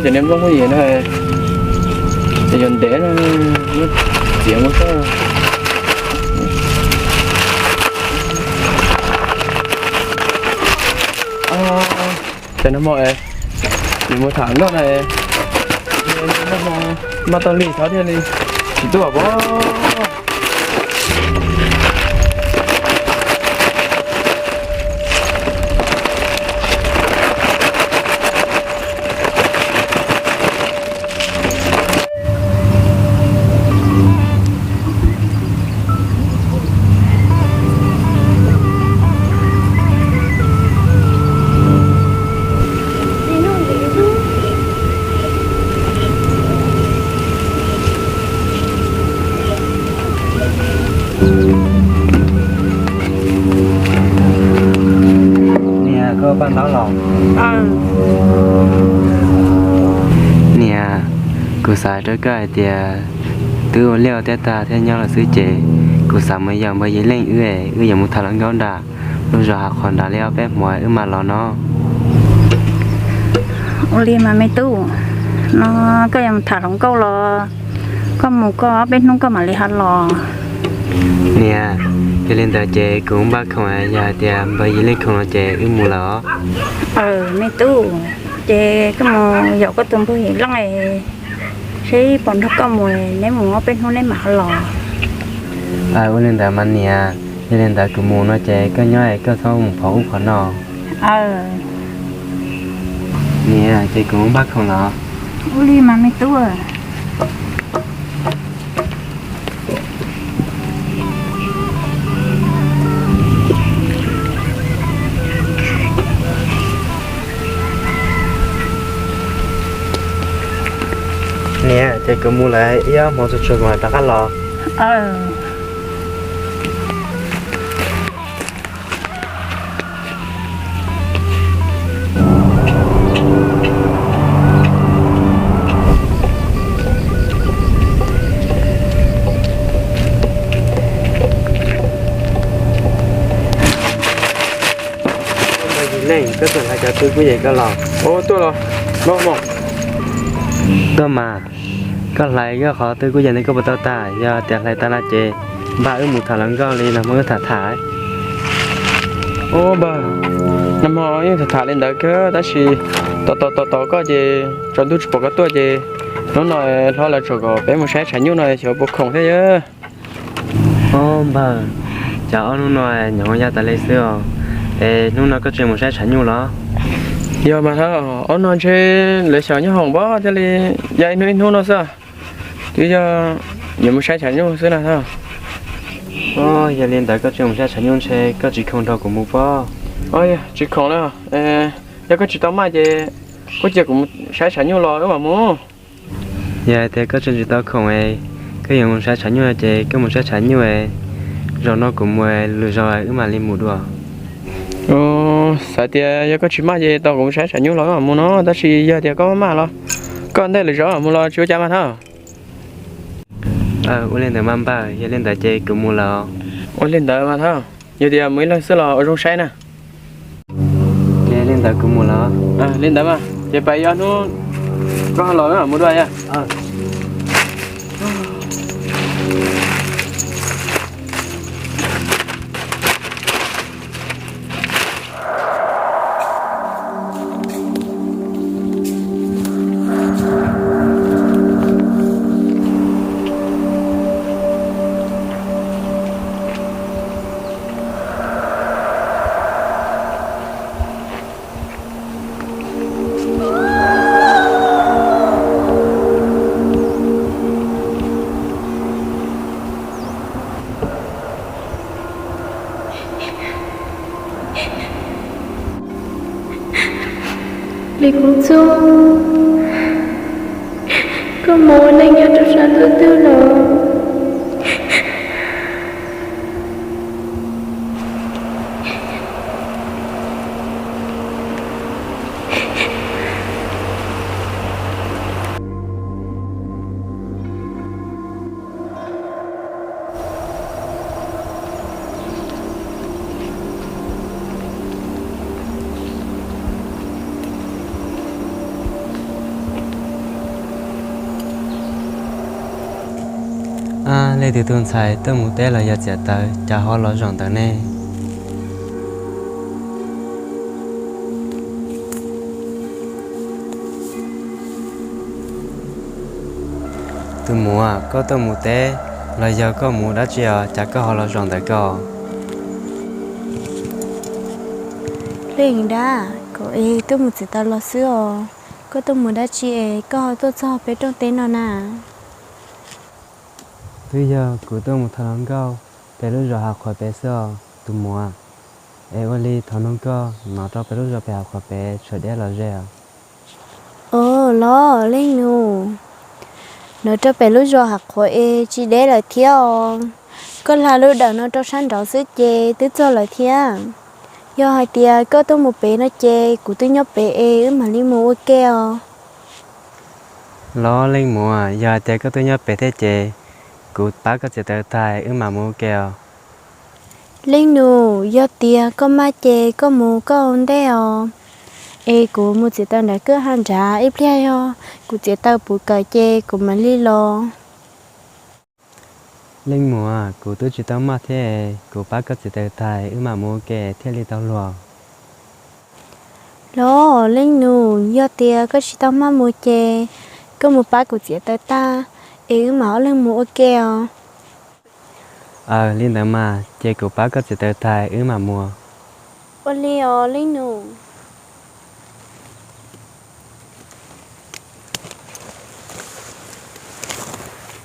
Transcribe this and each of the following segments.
Niag nplooj huab yim no, yog ntev na, txiav mus xwb. Ces nag hmo es nws mus tham nkauj na, nag hmo npaj tau lig xyov thiaj li tsis tuaj pob. Niam, koj paj ntaub los? Niam, kuv xav rau koj hais tias twb ua liaj ua teb tag thiab nyob lawm xwb ces kuv xav mus yaum npawg Yim Leej wb, wb yuav mus tham hluas nkauj nram lub zos hav qhuav nrad li ob peb hmo wb mam los no. Ua li mas me tub, no koj yuav mus tham hluas nkauj los? Koj mus koj ob peb hnub koj mam li ho los. Niam, yog li ntawd ces kuv npaj khoom, yog hais tias npawg Yim Leej khoom no ces wb mus lawm os. Me tub, ces koj mus yaum koj tus npawg Yim Leej seb puas nrog koj mus, neb mus ob peb hnub neb mam ho los. Ua li ntawd mas niam, yog li ntawd kuv mus no ces koj nyob es koj txhob mus phov ub phov no. Niam, ces kuv npaj khoom los? Ua li mas me tub. Niam, ces kuv mus lawm, ib ob hmo tsuag tsuag kuv mam rov qab los. Leej, koj txawm hlais cov tw kuj yem koj los? Ua tuaj los, no mog. Tuaj mas, koj hlais koj qhov tw kuj yem ntawd koj puas tau tag? Yog tias hlais tag no ces npaj wb mus tham hluas nkauj li no mas wb tham tham. Ua npawg, nag hmo yeej tham tham li ntawd kawg tab sis tos tos tos tos koj ces tsaus ntuj tsis pom koj tuaj ces hnub no hlob lawv tsom kom peb mus saib tshav nyuj no xyov puas khoom thiab yawg. Ob npawg, cas ob hnub no nyob ya tas li xwb os? Es hnub no koj tsis mus saib tshav nyuj los? Yog mas thawj, ob no ntshe lawv xyaum nyob hoom pob thiaj li ya ib hnub ib hnub no xwb. Twb yog yuav mus saib tshav nyuj xwb na thawj. Yog li ntawd koj tsis mus saib tshav nyuj ntshe koj tsis khoom nrog kuv mus pob. Tsis khoom na. Yog koj tsis tau maj ces koj cia kuv mus saib tshav nyuj los wb mam mus. Yog hais tias koj tseem tsis tau khoom es koj yuav mus saib tshav nyuj ces koj mus saib tshav nyuj es zaum no kuv mus lwm zaus wb mam li mus dua. Xav tias yog koj tsis maj ces tau kuv mus saib tshav nyuj los wb mam mus no, tab sis yog tias koj maj maj los koj ntej lwm zaus wb mam mus los tsis ua cas mas thawj. Ua li ntawd mas npawg, yog li ntawd ces kuv mus lawm. Ua li ntawd mas thawj, yog tias mus ib leeg xwb los ua zoo saib na. Ces li ntawd kuv mus lawm. Li ntawd mas ces pais yog hnub koj ho los wb mam mus dua yog. Li kuv txuj, koj mus ua neej nyob rau sab ntuj twg los? Leej twg tus ntxhais tuaj mus teb los yog txiav taws cas ho los zaum ntawm ne? Tus muam, koj tuaj mus teb los yog koj mus dab tsi os cas koj ho los zaum ntawm ko? Leej dab, kuv es tuaj mus txiav taws los xwb os. Koj tuaj mus dab tsi es koj ho tuaj txog peb rooj teb no na? Twb yog kuv tuaj mus thov hluas nkauj pem lub zos Hav Qhuav pem xwb os tus muam. Es ua li thov hluas nkauj nov rau pem lub zos pem Hav Qhuav pem tshuav deb los ze os. Os los leej nus, nov rau pem lub zos Hav Qhuav es tsis deb lawm thiab os. Koj hla lub dawm no rau sab nraud xwb ces twb txog lawm thiab. Yog hais tias koj tuaj mus pem no ces kuv twb nyob pem es wb mam li mus ua ke os. Los leej muam, yog hais tias koj tuaj nyob pem thiab ces kuv pab koj txiav taws tag wb mam mus ua ke os. Leej nus, yog tias koj maj ces koj mus koj ua ntej os. Es kuv mus txiav taws nram kwj ha nrad ib pliag, yog kuv txiav taws puv kawm ces kuv mam li los. Leej muam, kuv twb tsis tau maj thiab, kuv pab koj txiav taws tag wb mam mus ua ke thiaj li tau luag. Los leej nus, yog tias koj tsis tau maj mus ces koj mus pab kuv txiav taws tag es wb mam ob leeg mus ua ke os. Aws, li ntawd mas ces kuv pab koj txiav taws tag wb mam mus. Ua li os leej nus.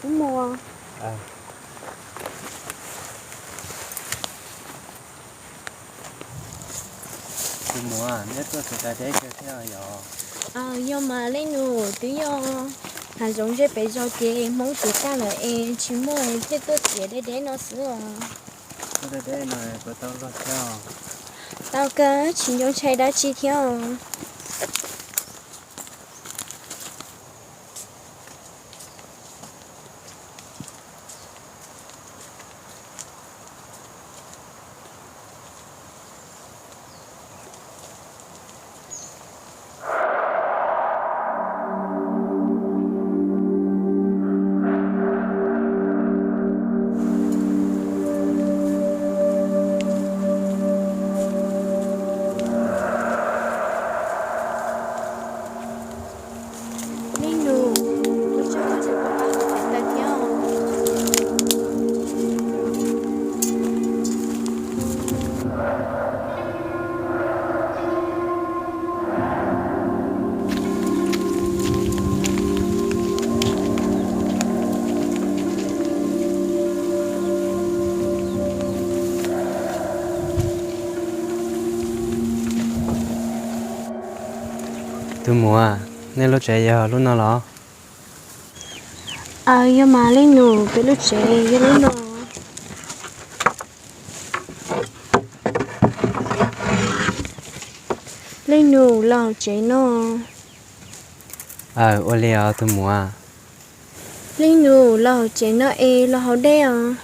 Wb mus. Tus muam, neb tuaj txiav taws deb kawg thiab yom? Yog mas leej nus, twb yog hav zoov ze pem zos ces Hmoob txiav tag lawm es tsis muaj thiaj tuaj txiav deb deb no xwb os. Tau kawg, tsis nco ntshai dab tsi thiab os. Leej nus, ua tsaug koj tseem tuaj pab kuv txiav taws thiab. Tus muam, nej lub tsev yog lub no los? Aws, yog mas leej nus, peb lub tsev yog lub no. Leej nus, los hauv tsev no. Aws, ua li os tus muam. Leej nus, los hauv tsev no es los haus dej os.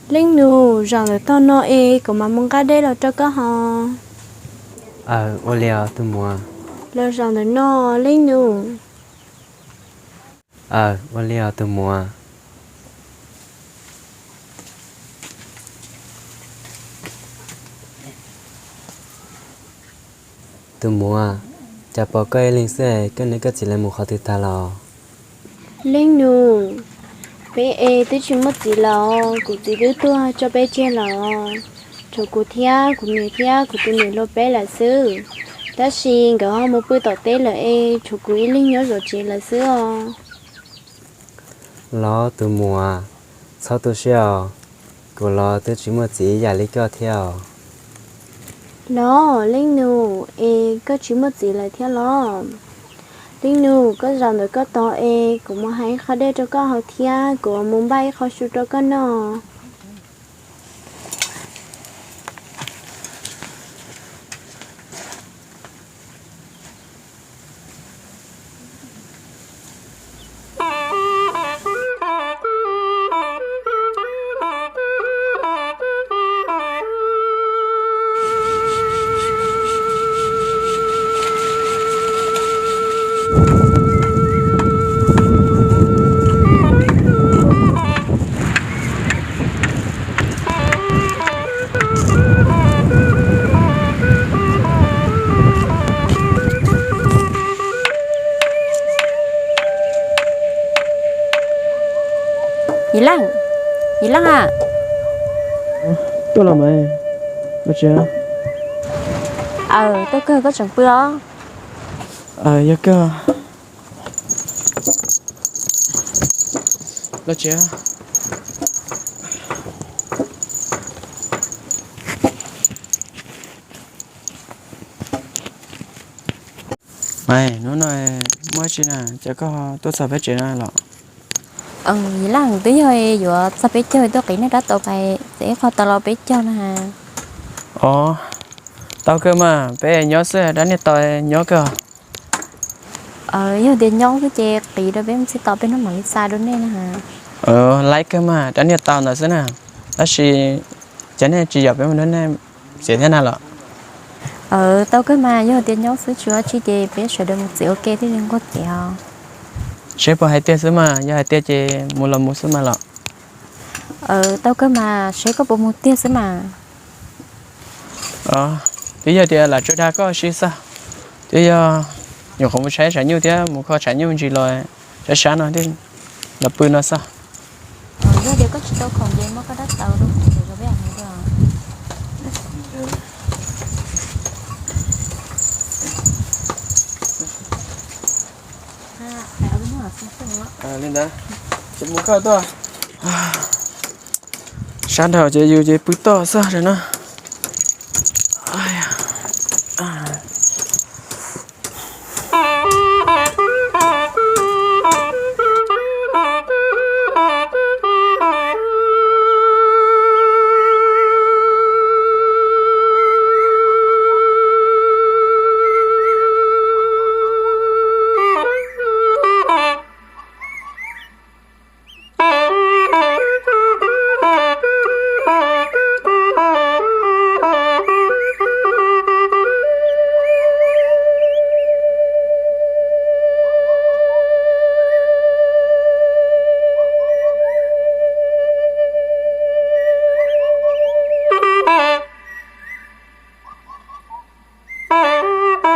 Leej nus, zaum ntawm tog no es kuv mam mus nqa dej los rau koj haus. Aws, ua li os tus muam. Los zaum ntawm no, leej nus. Aws, ua li os tus muam. Tus muam, cas pom koj ib leeg xwb, koj niam koj txiv lawv mus qhov twg tag los? Leej nus, peb es twb tsis muaj txiv lawm, kuv txiv twb tuag tso peb tseg lawm. Tshuav kuv thiab kuv niam thiab kuv tus niam hluas peb lawm xwb. Tab sis nkawd ho mus pw tom teb lawm es tshuav kuv ib leeg nyob zov tsev lawm xwb os. Los tus muam, txhob tu siab os, kuv los twb tsis muaj txiv ib yam li koj thiab os. Los leej nus, es koj tsis muaj txiv lawm thiab los? Leej nus, koj zaum ntawm koj tog es kuv mus hais ib qho dej rau koj haus thiab kuv mus npaj ib qho su rau koj noj. Leej a. Tuaj los mas. Los tsev. Aw, tuaj kawg koj tseem pw os? Aw, yog kawg. Los tsev. Mas hnub no muaj dab tsi na, cas koj tuaj txog peb tsev no los? Yij Leej, twb yog yuav txog peb caug tuaj qiv nej rab taus pais, txawm ib qho tau los peb caug na. Os, tau kawg mas, peb nyob xwb, dab niag tau nyob kawg. Yog tias nyob xwb ces qiv rau peb mus txhij tau peb hnub mam li xa rau nej na. Laib kawg mas, dab niag tau ntawd xwb na, tab sis cas nej tsis yam peb mus nrog nej xiam thiab na los? Tau kawg mas, yog tias nyob xwb tsis ua dab tsi ces peb sawv daws mus txiv ua ke thiaj li nquag kev os. Seb puas hais tiag xwb mas, yog hais tiag ces mus los mus xwb mas los. Tau kawg mas, seb koj puas mus tiag xwb mas. Twb yog tias lam tso dag koj si xwb, twb yog nyuam qhuav mus tshaib tshav nyuj thiab mus kho tshav nyuj ntsis los sab sab no thiaj los pw no xwb. Yog tias koj tsis tau khoom ces muab koj dab tau rau kuv rau peb hais. Li ntawd, ces mus koj tuaj. Sab nraud ces yus ces pw toj xwb no.